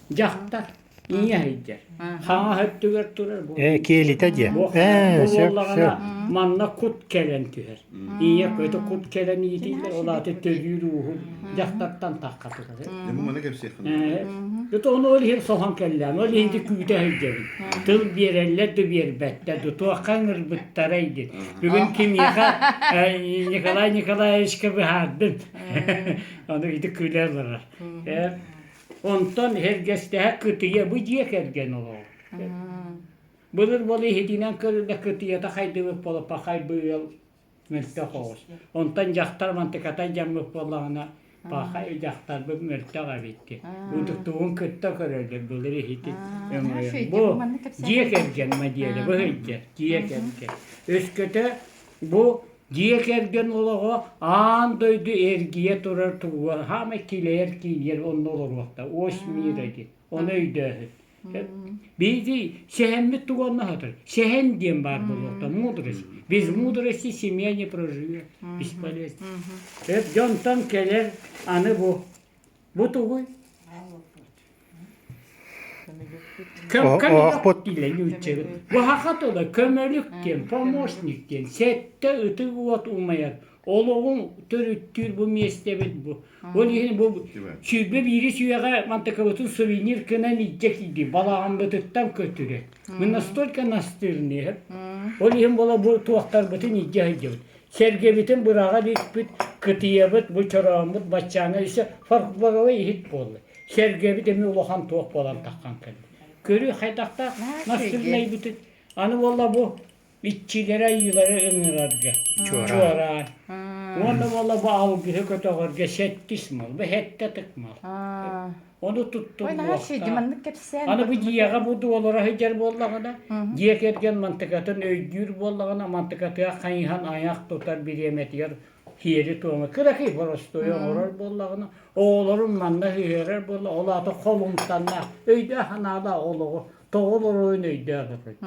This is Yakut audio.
Дьахтар ийэ сылдьар. Хаҥас өттүгэр турар бу. Ээ, киэлитэ диэ. Бу Ээ, бу сөп, буоллаҕына сөп. манна кут кэлэн түһэр. Ийэ көтө кут кэлэн иитиллэр, ол аата төлүүр ууһун дьахтартан тахха турар. Дьэ бу маны кэпсиэххин. Ээ, Ити ону ол иһин соһон кэллээн, ол иһин күүтэ сылдьабын. Тыл биэрэллэр да биэрбэттэр да, туохха ыҥырбыттарай диэн. Бүгүн кимиэхэ Николай Николаевичка быһаардым. Аны ити күлэ олорор. Онтон Һэргэстэһэ кытыйа бу дьиэ кэргэн олоҕо. Былыр буола иһитинэн көрүллэ кытыйата хайдыбыт буола пахай бу ыал мөлтөх оҕус. Онтон дьахтар мантыката дьаммыт буоллаҕына пахай дьахтарбыт мөлтөх эбит диэн. Утуктугун кытта көрөллөр былыр иһити өҥөйөн. Бу дьиэ кэргэн модели бу сылдьар дьиэ кэргэн. Өскөтө Бу дьиэ кэргэн олоҕо аан дойду эргийэ турар тугугар хаамай килэйэр киинигэр онно олоруохтаах. Ось мира диэн. Ону өйдөөһүн. Биһиги сэһэммит тугу онно сатар? Сэһэн диэн баар буолуохтаах. Мудрость. Без мудрости семья не проживет. Бесполезно. Дьонтон кэлэр аны бу Бу тугуй? Оһохпут. Бу саха тыла көмөлүк диэн, помощник диэн, сэттэ ытык уот умайар. Олоҕун төрүттүүр бу миэстэбит бу. Ол иһин бу 21 үйэҕэ мантыкабытын сувенир гынан илдьэ киирди, балаҕаммытыттан көтүрэр. Мы настолько настырные. Ол иһин буола бу туохтарбытын илдьэ сылдьабыт. Сэргэбитин быраҕа иликпит, кытыйабыт, бу чорооммут баччааҥҥа өссө фарфоровай иһит буолла. Сэргэбит эмиэ улахан туох буолан таххан кэллэ. Көрүү хайдахтаах настырнайбытын. Аны буолла бу иччилэри айыылары ыҥырарга чуораан. Уонна буолла бу алгыһы көтөҕөргө сэттис мал, бу сэттэ тык мал. Ону туттуллуохтаах. Аны бу дьиэҕэ бу дуолара сылдьар буоллаҕына, дьиэ кэргэн мантыкатын өйдүүр буоллаҕына, мантыкатыгар хайыһан айах тутар бириэмэтигэр сиэри-туому кыракый боростуойу оҥорор буоллаҕына, оҕолорун манна сыһыарар буолла, ол аата холумтаннаах, өйдөөх-санаалаах олоҕу тоҕо олоруон өйдөөх эбит.